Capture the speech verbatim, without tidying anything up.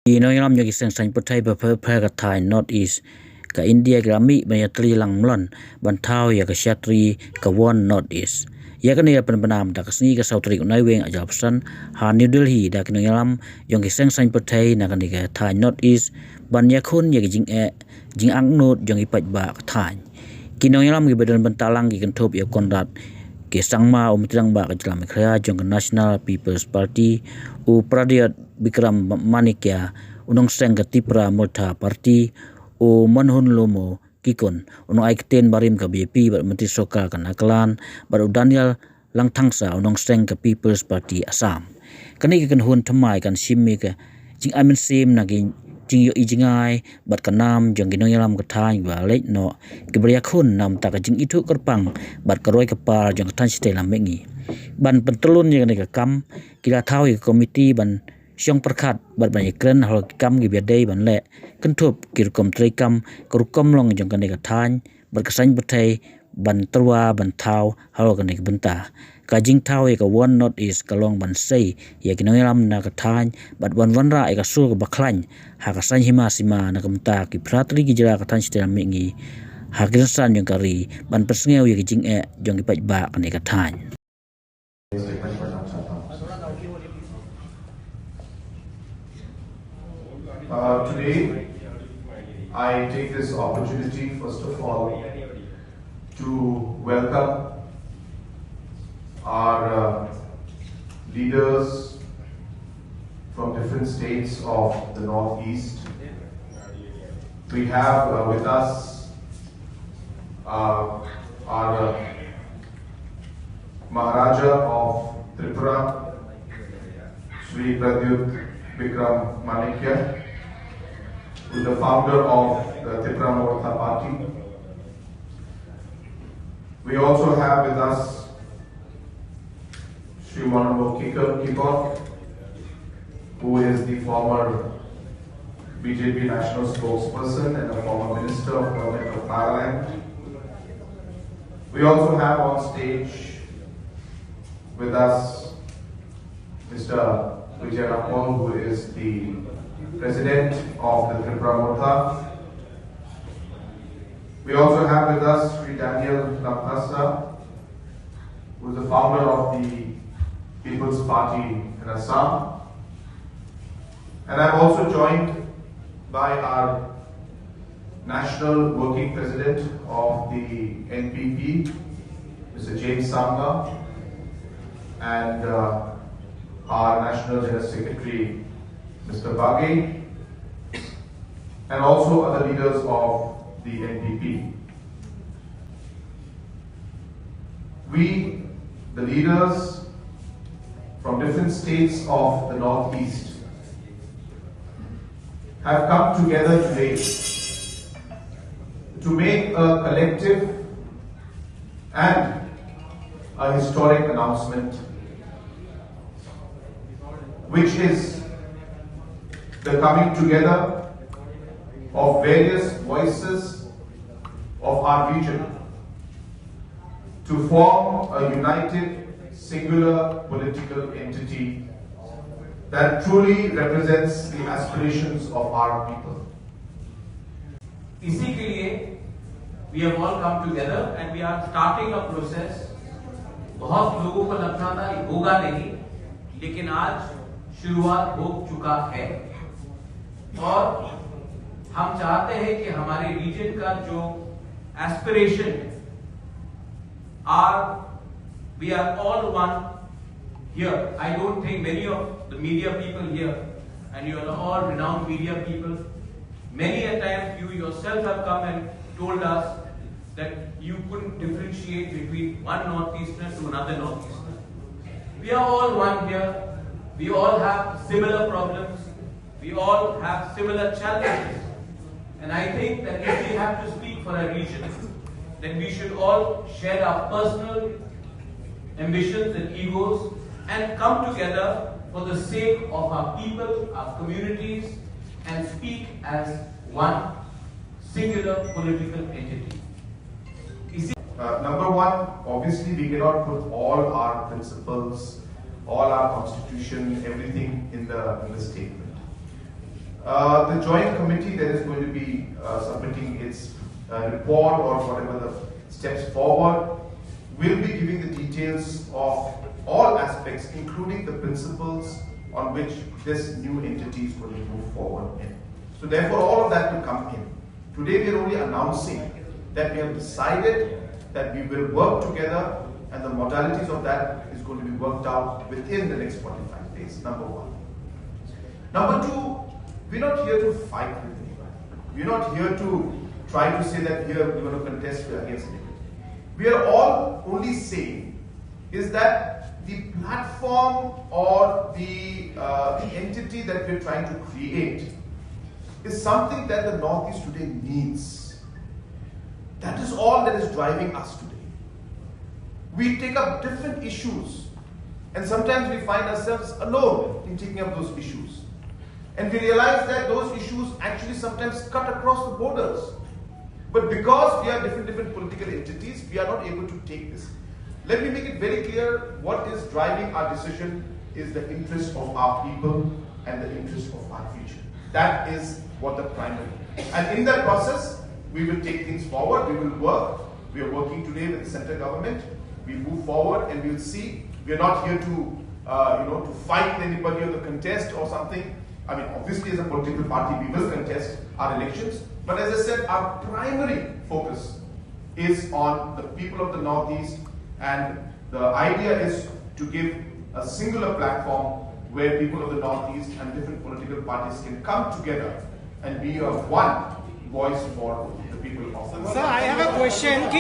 Ki nongïalam jong ki seng saiñ pyrthei ba pher pher ka thaiñ North East ka India ki la mih ban ïatylli lang mlon ban thaw ïa ka shatri ka One North East. Ïa kane la pynbna mynta ka sngi ka saw tarik u Naiwieng ar hajar arphew san ha New Delhi da ki nongïalam jong ki seng saiñ pyrthei na kane ka thaiñ North East ban ïakhun ïa ki jingeh jingangnud jong ki paidbah ka thaiñ. Ki nongïalam kiba don bynta lang ki kynthup ïa u Conrad K Sangma, u Myntri Rangbah ka jylla Meghalaya jong ka National People's Party, u Pradyot Bikram Manikya, u nongseng ka Tipra Motha Party, u Monhunlomo Kikon, u nongai ktien barim ka B J P bad u Myntri Sorkar ka Nagaland, bad u Daniel Langthangsa, u nongseng ka People's Party Assam. Kane ka kynhun thymmai kan shim ïa ka jingai mynsiem na ki jingïohi jngai bad ka nam jong ki nongïalam ka thaiñ ba leit noh kiba ïakhun na bynta ka jingithuh kyrpang bad ka roi ka par jong ka thaiñ shatei lam mihngi. Ban pyntyllun ïa kane ka kam, ki la thaw ïa ka komiti ban shong pyrkhat bad ban ïakren halor ki kam kiba dei ban leh, kynthup ki rukom treikam, ka rukom long jong kane ka thaiñ bad ka saiñ pyrthei ban tyrwa ban thaw halor kane ka bynta. Ka jingthaw ïa ka One North East ka long ban sei ïa ki nongïalam na ka thaiñ bad ban wanrah ïa ka sur kaba khlaiñ ha ka saiñ hima sima na ka bynta ki phra tylli ki jylla ka thaiñ shatei lam mihngi, ha ki rynsan jong ka ri, ban pynsngew ïa ki jingeh jong ki paidbah kane ka thaiñ. Uh, today, I take this opportunity, first of all, to welcome our uh, leaders from different states of the Northeast. We have uh, with us uh, our uh, Maharaja of Tripura, Shri Pradyut Bikram Manikya, who is the founder of the Tipra Motha Party. We also have with us Shri Monhunlomo Kikon, who is the former B J P national spokesperson and a former minister of government of Nagaland. We also have on stage with us Mister Vijay Rampal, who is the president of the Tripra Motha. We also have with us Shri Daniel Langthangsa, who is the founder of the People's Party in Assam. And I'm also joined by our National Working President of the N P P, Mister James Sangma, and uh, our National General Secretary, Mister Bage, and also other leaders of the N P P. We, the leaders from different states of the Northeast, have come together today to make a collective and a historic announcement, which is the coming together of various voices of our region to form a united, singular political entity that truly represents the aspirations of our people. इसी के लिए we have all come together and we are starting a process. बहुत लोगों को लगता था ये होगा नहीं, लेकिन आज शुरुआत हो चुका है और हम चाहते हैं कि हमारे रीजन का जो एस्पिरेशन है, are we are all one here. I don't think many of the media people here, and you are all renowned media people, many a times you yourself have come and told us that you couldn't differentiate between one Northeasterner to another Northeasterner. We are all one here. We all have similar problems. We all have similar challenges. And I think that if we have to speak for a region, then we should all shed our personal ambitions and egos and come together for the sake of our people, our communities, and speak as one singular political entity. Uh, number one, obviously, we cannot put all our principles, all our constitution, everything in the in the statement. Uh, the joint committee that is going to be uh, submitting its uh, report or whatever the steps forward will be giving the details of all aspects, including the principles on which this new entity is going to move forward in. So therefore, all of that will come in. Today we are only announcing that we have decided that we will work together, and the modalities of that is going to be worked out within the next forty-five days, number one. Number two, we're not here to fight with anybody. We're not here to try to say that here we're going to contest against anybody. We are all only saying is that the platform or the, uh, the entity that we're trying to create is something that the Northeast today needs. That is all that is driving us today. We take up different issues, and sometimes we find ourselves alone in taking up those issues. And we realize that those issues actually sometimes cut across the borders. But because we are different, different political entities, we are not able to take this. Let me make it very clear, what is driving our decision is the interest of our people and the interest of our future. That is what the primary. And in that process, we will take things forward, we will work. We are working today with the central government. We move forward and we'll see. We are not here to, uh, you know, to fight anybody or to contest or something. I mean, obviously, as a political party, we will contest our elections. But as I said, our primary focus is on the people of the Northeast, and the idea is to give a singular platform where people of the Northeast and different political parties can come together and be a one voice for the people of the Northeast. Sir, I have a question.